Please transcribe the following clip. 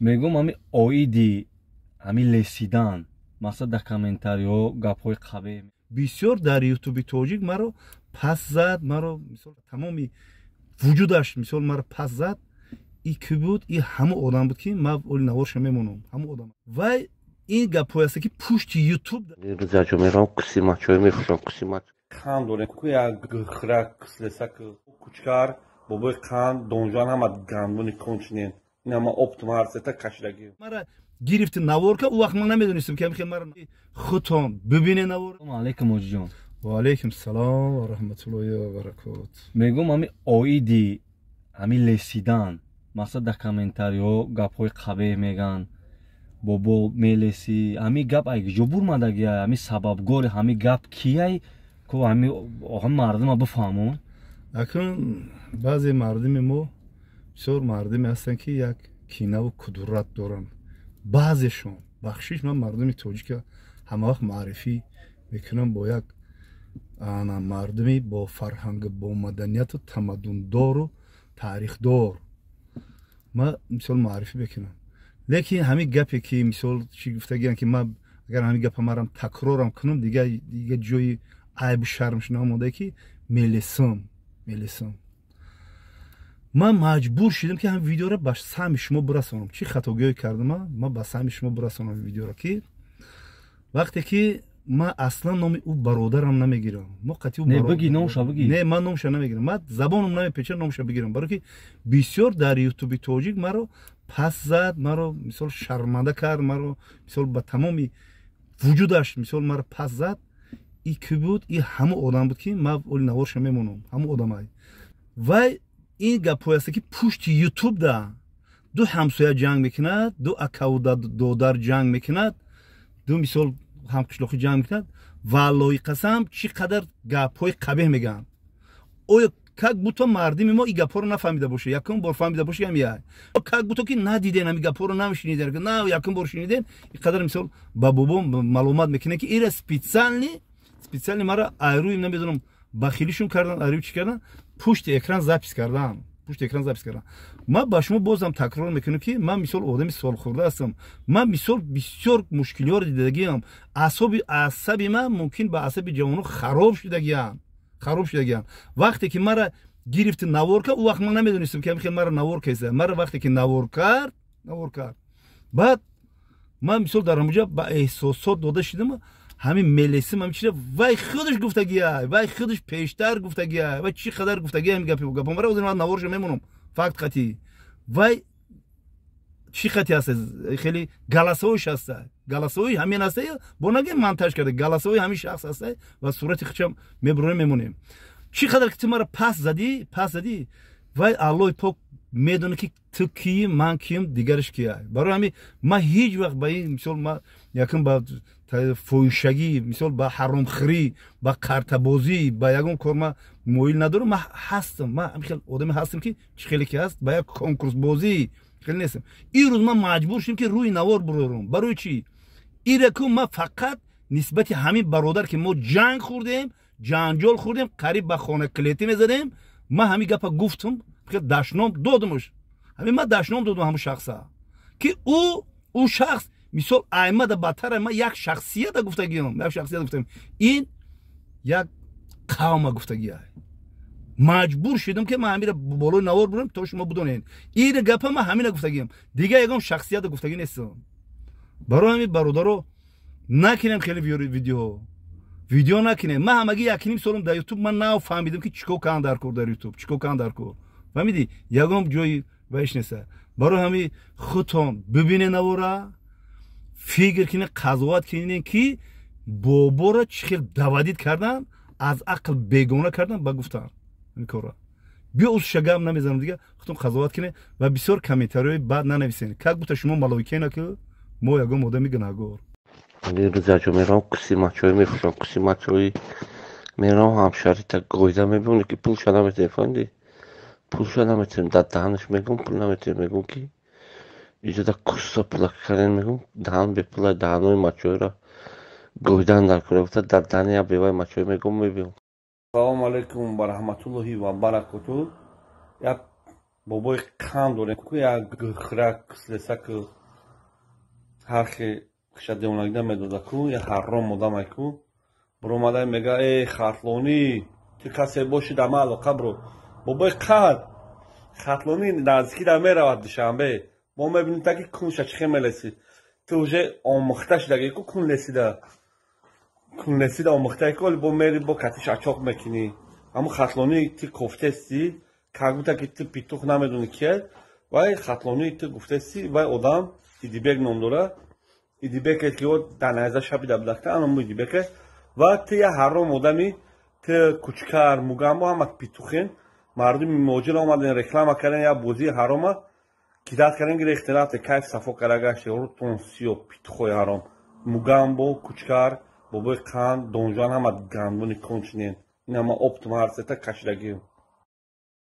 Мегӯм, ҳами оиди ҳами лесидан, мақсад, дар комментариҳо гапҳои қабеҳ. Бисёр дар Ютуби тоҷик маро пас зад, маро, мисол, тамоми вуҷудаш, мисол, маро пас зад. И ки буд? И ҳамон одам буд, ки ман оли наворша мемонам. Ҳамон одам. Вай ин гапҳое аст, ки пушти Ютуб. Рӯзаҷо мерам, кусимачой мефурӯшам, кусимач. Қанд дорем ку, як хирак кислесак кучкар бобои қанд донжан, ҳама гандони кончинен, ин ҳама оптом ҳар сета кашидагӣ. Мара гирифти, наворка. Ӯ вақт ман намедонистам, ки ҳамихел мара худтон бибине навор. Салому алайкум, ҳоҷиҷон. Ва алайкум салом ва раҳматуллоҳи ва баракот. Мегӯм, ҳами оиди ҳами лесидан, мақсад, дар комментариҳо гапҳои қабеҳ мегӯянд: бобо мелесӣ. Ҳами гап ай куҷо бурмадагиай? Ҳами сабабгори ҳами гап кияй ко? Ҳами мардума бифаҳмон. Акнун баъзе мардуми мо, бисёр мардуме ҳастанд, ки як кинаву кудурат доранд баъзешон. Бахшиш, ман мардуми тоҷика ҳамавақт маърифӣ мекунам бо як ана мардуми бо фарҳанг, бо маданияту тамаддундору таърихдор ман, мисол, маърифӣ мекунам. Лекин ҳамин гапе, ки, мисол, чӣ гуфтагиям, ки ман агар ҳамин гапа марам такрорам кунам, дига ҷои айбу шармш намонда, ки мелесам, мелесам. Ман маҷбур шудам, ки ҳамин видеоро ба саҳми шумо бирасонам. Чӣ хатогиҳое кардам? Ман ба саҳми шумо бирасонам видеоро, ки вақте ки ман аслан номи ӯ бародарам намегирам, мо қатъи Не, биги номша, биги. Не, ман номша намегирам, ман забонам намепеча номша бигирам, барое ки бисёр дар Ютуби тоҷик маро пас зад, маро, мисол, шарманда кард, маро, мисол, ба тамоми вуҷудаш, мисол, маро пас зад. И ки буд? И ҳамон одам буд, ки ман оли наворша мемонам. Ҳамон одамай. Вай ин гапҳое аст, ки пушти Ютуб да ду ҳамсоя ҷанг мекунад, ду акаву додар ҷанг мекунад, ду, мисол, ҳамқишлоқӣ ҷанг мекунад. Валлои қасам, чӣ қадар гапҳои қабеҳ мегӯянд. Оё как будто мардими мо ин гапҳоро нафаҳмида боша, якум бор фаҳмида боша ям я, как будто ки надиден, ҳами гапҳоро намешуниден, на якум бор шуниден. Ин қадар, мисол, ба бобом маълумат мекунем, ки ира специально мара айрӯи, намедонам, бахилишон кардан, айрӯи чӣ кардан, пушти экран запись кардан, пушти экран запись кардан. Ман ба шумо бозам такрор мекунам, ки ман, мисол, одами солхӯрда ҳастам. Ман, мисол, бисёр мушкилиҳоро дидагиам. Асоби асаби ман мумкин ба асаби ҷавоно хароб шудагиам, хароб шудагиам. Вақте ки мара гирифти, навор кард, ӯ вақт ман намедонистам, ки ҳамихел мара навор кеса. Мара вақте ки навор кард, навор кард, баъд ман, мисол, дар ҳамуҷа ба эҳсосот дода шудам. Ҳамин мелесим, ҳамин чиза вай худаш гуфтагиай, вай худаш пештар гуфтагиай, вай чӣ қадар гуфтагиай. Ҳамин гапи гапо мара озир ман наворша мемонам, факт қатъӣ. Вай чӣ қати ҳаста, хеле голосовойш ҳаста, голосовой ҳамин ҳаста, бо наге монтаж карда, голосовой ҳамин шахс ҳаста ва сурати худшам мебурем, мемонем. Чӣ қадар ки ту мара пас задӣ, пас задӣ, вай Аллоҳи пок медонад, ки ту кии, ман кием, дигараш кия. Барои ҳамин ман ҳеҷ вақт ба ин, мисол, ман якум ба фоҳишагӣ, мисол, ба ҳаромхӯрӣ, ба картабозӣ, ба ягон кор ман моил надорам. Ман ҳастам, ман хел одаме ҳастам, ки чӣ хеле ки ҳаст, ба як конкурсбозӣ хеле нестам. Ин рӯз ман маҷбур шудам, ки рӯи навор бурорам. Барои чӣ? Ираку ман фақат нисбати ҳамин бародар, ки мо ҷанг хӯрдем, ҷанҷол хӯрдем, қариб ба хона клетӣ мезадем, ман ҳамин гапа гуфтам, дашном додамш. Ҳамин ман дашном додам ҳамун шахса, ки ӯ шахс, мисол, аймада бадтар. Ман як шахсията гуфтагиам, як шахсията гуфтагиам, ин як қавма гуфтагиа. Маҷбур шудам, ки ман ҳамира болои навор бурам, то шумо бидонед, ин гапа ман ҳамина гуфтагиам, дига ягон шахсията гуфтагӣ нестам. Барои ҳамин, бародаро, накунем хеле видеоҳо, видео накунем. Ман ҳамагӣ 1,5 солам дар Ютуб. Ман нав фаҳмидам, ки чӣ кор кардам дар кор дар Ютуб, чӣ кор кардам дар кор. Фаҳмидӣ? Ягон ҷои вайш неста. Барои ҳамин худтон бибине навора, фикр кине, қазоват кине, ки боборо чӣ хел доводить кардан, аз ақл бегона кардан, ба гуфтан ин кора. Биё, усша гап намезанам дига, худтон қазоват кине ва бисёр комментариҳои бад нанависен, как будто шумо малоикена, ки мо ягон одами гунаҳгор. Рӯзаҷо мерам, кусимачой мефурӯшам, кусимачои мерам, ҳамшарита гойда мебинӣ, ки пулша наметем, фаҳмидӣ? Пулша наметем, дар даҳанаш мегӯм, пул наметем, мегӯм, ки иҷода кусса пулак кардем, мегӯм, даҳан бепула, даҳанои мачойро гойдан дар кора гуфта, дар даҳани як беваи мачой мегӯм, мебиём. Салому алайкум ва раҳматуллоҳи ва баракоту. Як Бобои қанд дорем ку, як храк слесак ҳархе хиша девонагида медода ку, як ҳарром одамай ку буромада мега: «Э, хатлонӣ, ту касе боши, да ма алоқа бро». Бобои қанд хатлонӣ наздикӣ да меравад Душанбе, мо мебинем, таки кунша чихе мелеси. Ту уже омӯхта шудаги ку, кун лесида, кун лесида омӯхтаи ку, бо мери, бо катиш ачоқ мекунӣ. Ҳамун хатлонӣ ту кофтести, как будто ки ту питух намедонӣ кия. Вай хатлонӣ ту гуфтести, вай одам Идибек ном дора, Идибеке ки дар найза шабида будакта, анаму Идибеке. Ва ту як ҳаром одами, ту, Кучкар, Мугамбо ҳама петух ен. Мардуми муҳоҷир омаден, реклама карден, як бозии ҳарома кидать карден, гирехте, рафте, кайф сафо карда гаште. Рутон сиё, петух ои ҳаром. Мугамбо, Кучкар, бобои қанд, Донжуан ҳама гандони конченен. Ин ҳама оптом ҳар сета кашидагием.